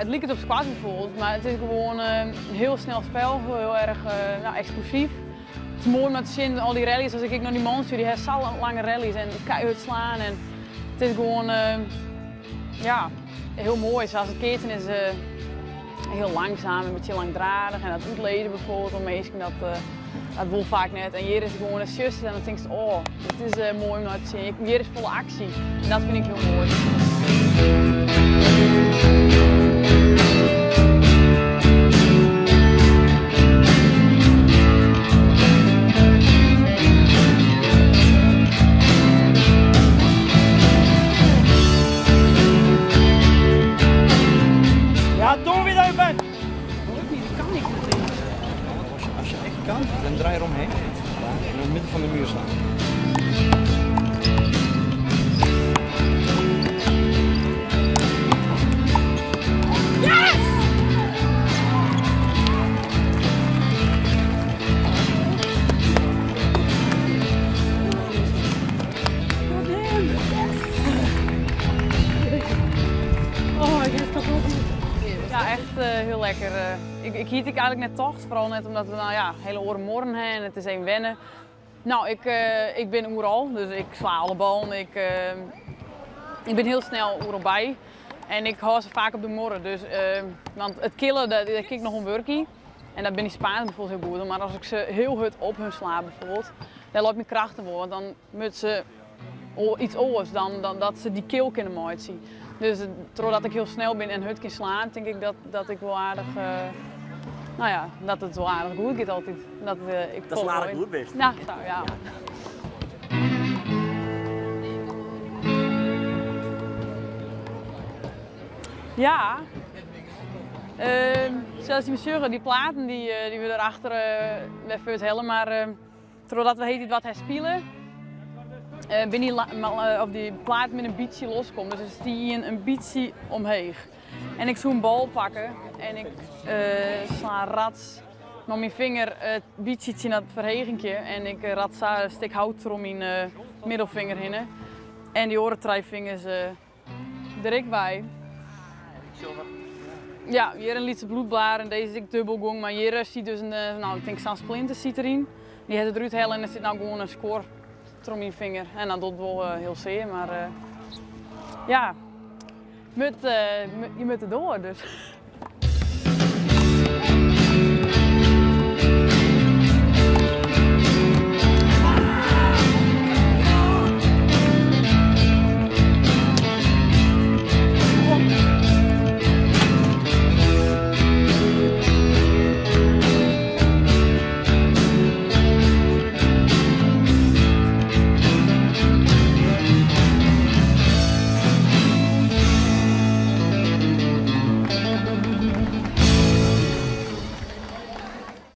liket op squash bijvoorbeeld, mar it is gewoan in hiel snel spel, hiel erch no, eksplosyf. It is moai om te sjen, al dy rallies, as ik ek nei dy mannen sjoch, dy ha sa lange rallies en keihard slaan en it is gewoan ja, hiel moai. Sa as it keatsen is hiel langsaam en in bytsje langdradich en dat útlizzen bijvoorbeeld oan minsken, dat dat wol faak net. En hjir is it gewoan, dan sjochst it en dan tinkst, oh, dit is moai om nei te sjen. Hjir is folle aksje en dat fyn ik hiel moai. Ja, toon wie dat je bent! Dat lukt niet, dat kan niet. Als je echt kan, dan draai je eromheen. En in het midden van de muur staan. Yes! Oh, ik ben kapot. Ja, echt hiel lekker. Ik hie it ek eigenlik net tocht, foaral net omdat we nou ja, hiele oare muorren ha en it is even wenne. No, ik, ik bin oeral, dus ik sla alle ballen, ik, ik bin hiel snel oeral by. En ik hâld se faak op de muorre, dus, want it killen, dêr kin ik noch oan wurkje. En dat binne dy Spaansen bijvoorbeeld hiel goed, mar as ik se hiel hurd op hun sla bijvoorbeeld, dêr leit myn krachten wol, want dan moatte se iets oars dan dat se dy kill kinne meitsje. Dus trochdat ik hiel snel bin en hurd kin slaan, tink ik dat ik wol aardich, no ja, dat it wol aardich goed giet altyd. Dat ik Datst aardich goed bist. Ja, sa, ja. Ja. Sa as je sjogge, dy platen dy wurde derachter wer fuorthelle, mar trochdat we hieltyd wat herspile, binne dy, of dy platen binne in bytsje loskommen, dus der stie ien in bytsje omheech. En ik soe in bal pakke en ik sla rats mei myn finger it bytsje tsjin dat ferheginkje en ik rat sa in stik hout troch myn middelfinger hinne en dy oare trije fingers der ek by. Ja, hjir in lytse bloedblaar en dizze is ek dubbel gong, mar hjir siet dus in, no, ik tink sa'n splinter siet deryn. Dy hat it derút helle en der sit no gewoan in skuor troch myn finger. En dat docht wol hiel sear, mar ja, je moatte doar dus.